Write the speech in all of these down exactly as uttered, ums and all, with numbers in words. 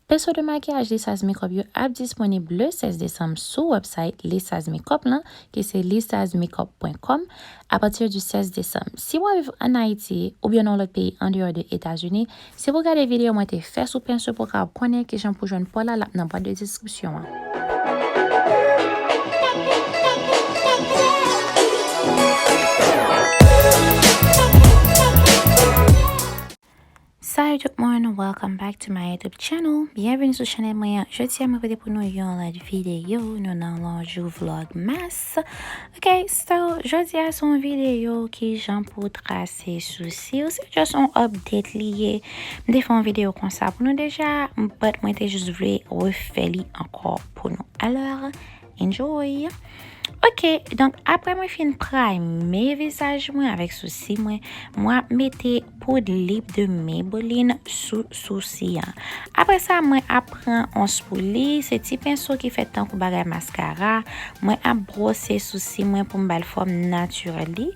Pinso de makiyaj Lisaz Makeup yo ap disponib le sèz desanm sou website Lisaz Makeup lan, ki se lisaz makeup pwen kòm, apati di sèz desanm. Si w ap viv ann Ayiti oubyen nan yon lòt peyi andeyò de Etazini, si w gade videyo mwen te fè sou pinso pou w kapab konnen kijan pou jwenn pa w la, l ap nan bwat de deskripsyon an. Salut tout moun, welcome back to my YouTube channel. Byenveni sou chanèl mwen an. Jodi a mwen pote pou nou yon lòt videyo. Nou nan yon jou vlogmas. Ok, so jodi a se yon videyo kijan pou trase sousi w. Se just yon update li ye. M te fè yon videyo konsa pou nou deja, but mwen te jis vle refè li ankò pou nou. Alò, enjoy. Ok, donk apre mwen fin prime vizaj mwen avèk sousi mwen, mwen ap mete poud lip de Maybelline sou sousi an. Apre sa, mwen ap pran yon spoolie, se ti penso ki fèt tankou bagay maskara. Mwen ap bwose sousi mwen pou m ba l fòm natirèl li.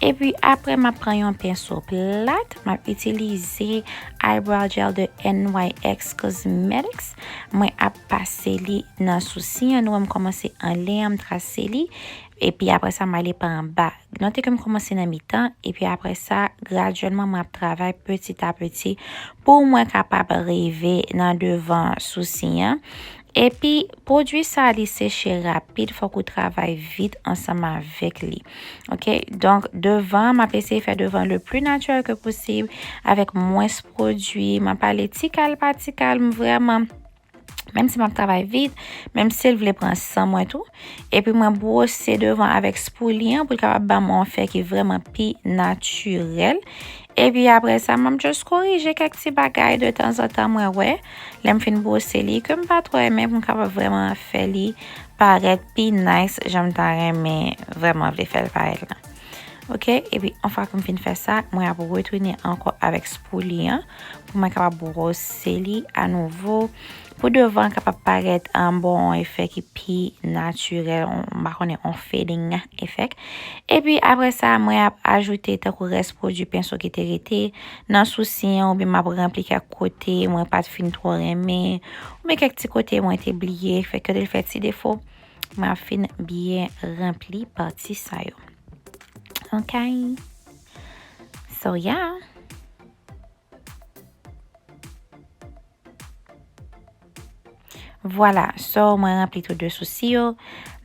Epi apre, m ap pran yon penso plat, m ap itilize eyebrow gel de N Y X Cosmetics. Mwen ap pase li nan sousi an. Nou wè m kòmanse anlè an, m trase li. Epi apre sa, m ale pa anba. Note ke m kòmanse nan mitan. Epi apre sa, gradyèlman, mwen ap travay peti a peti pou mwen kapab rive nan devan sousi an. Epi, pwodui sa, li seche rapid, fòk ou travay vit ansanm avèk li. Ok, donk, devan, m ap eseye fè devan le pli natirèl ke posib, avèk mwens pwodui. M ap ale ti kal pa ti kal, m vrèman, menm si m ap travay vit, menm si l vle pran san mwen tou. Epi mwen bwose devan avèk spoolie an pou l kapab ban mwen yon fè ki vrèman pi natirèl. Epi apre sa, m ap just korije kèk ti bagay de tanzantan mwen wè. Lè m fin bwose li, ke m pa twò renmen pou m kapab vrèman fè li parèt pi nice, jan m ta renmen vrèman vle fè l parèt la. Ok, epi yon fwa ke m fin fè sa, mwen ap retounen ankò avèk spoolie an pou mwen kapab bwose li anouvo. Pou devan kapab parèt an bon efè ki pi natirèl, on, m pa konnen, on fading efèk. Epi apre sa, mwen ap ajoute tankou rès pwodui penso ki te rete nan sousi an, oubyen m ap ranpli kèk kote mwen pa t fin twò renmen, oubyen kèk ti kote mwen te bliye, fè ke te fè ti defo, mwen ap fin byen ranpli pati sa yo. Ok. So, yeah. Vwala, so mwen ranpli tou de sousi yo.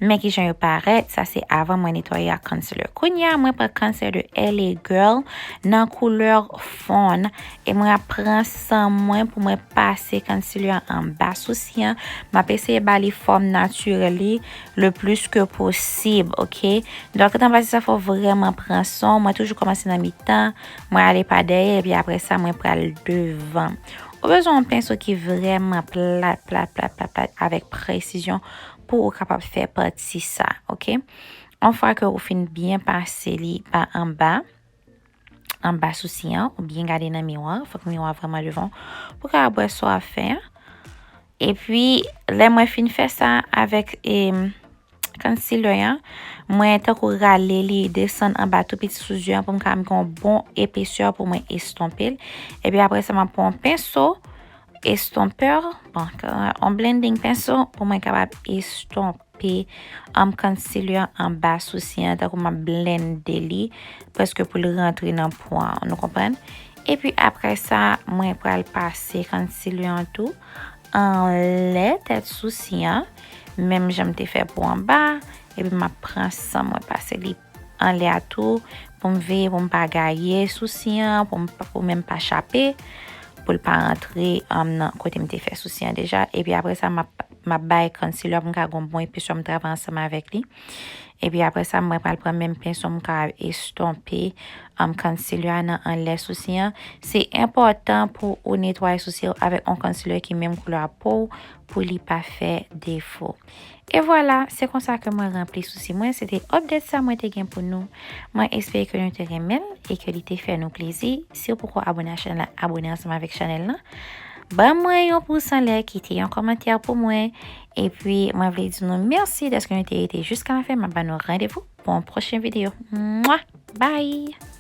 Men kijan yo parèt, sa se avan mwen netwaye ak concealer. Kounye a, mwen pran concealer de L A Girl nan koulè Fawn. E mwen ap pran san mwen pou mwen pase concealer an anba sousi an. M ap eseye ba li fòm natirèl li le plus que possible, ok? Donk, antan pase sa, fò w vrèman pran san w. Mwen toujou kòmanse nan mitan, mwen ale pa dèyè, epi apre sa, mwen pral devan. Ou bezwen yon penso ki vrèman plat, plat, plat, plat, plat, avèk presizyon pou ou kapab fè pati sa, ok? Yon fwa ke ou fin byen pase li pa anba, anba sousi an, ou byen gade nan miwa, fòk miwa vrèman devan w, pou w kapab wè sa w ap fè an. Epi, lè mwen fin fè sa avèk, em, concealer an, mwen tankou rale li desann anba tou piti sou zye an pou m ka gen yon bon epesè pou mwen estonpe l. Epi apre sa, m ap pran yon penso estompè, bon, yon blending penso pou mwen kapab estonpe, um, concealer an anba sousi an, tankou m ap blende li, prèske pou l rantre nan po an, nou konprann? Epi apre sa, mwen pral pase concealer an tou anlè tèt sousi an, menm jan m te fè pou anba, epi m ap pran san mwen pase li anlè a tou, pou m veye pou m pa gaye sousi an, pou m pa, pou menm pa chape, pou l pa rantre, um, nan kote m te fè sousi an deja. Epi apre sa, m ap, m ap bay concealer pou m ka gen yon bon epesè, m travay ansanm avèk li. Epi apre sa, mwen pral pran menm penso, m ka estonpe, um, concealer a nan anlè sousi an. Se enpòtan pou ou netwaye sousi w avèk yon concealer ki menm koulè a po w pou li pa fè defo. E vwala, se konsa ke mwen ranpli sousi mwen. Se te update sa mwen te gen pou nou. Mwen espere ke nou te renmen l e ke li te fè nou plezi. Si w poko abone a chanèl la, abone ansanm avèk chanèl la. Ban mwen yon pous anlè, kite yon kòmantè pou mwen. Epi, mwen vle di nou mèsi dèske nou te rete jiska lafen. M ap ba nou randevou pou yon pwochen videyo. Mwa! Bye!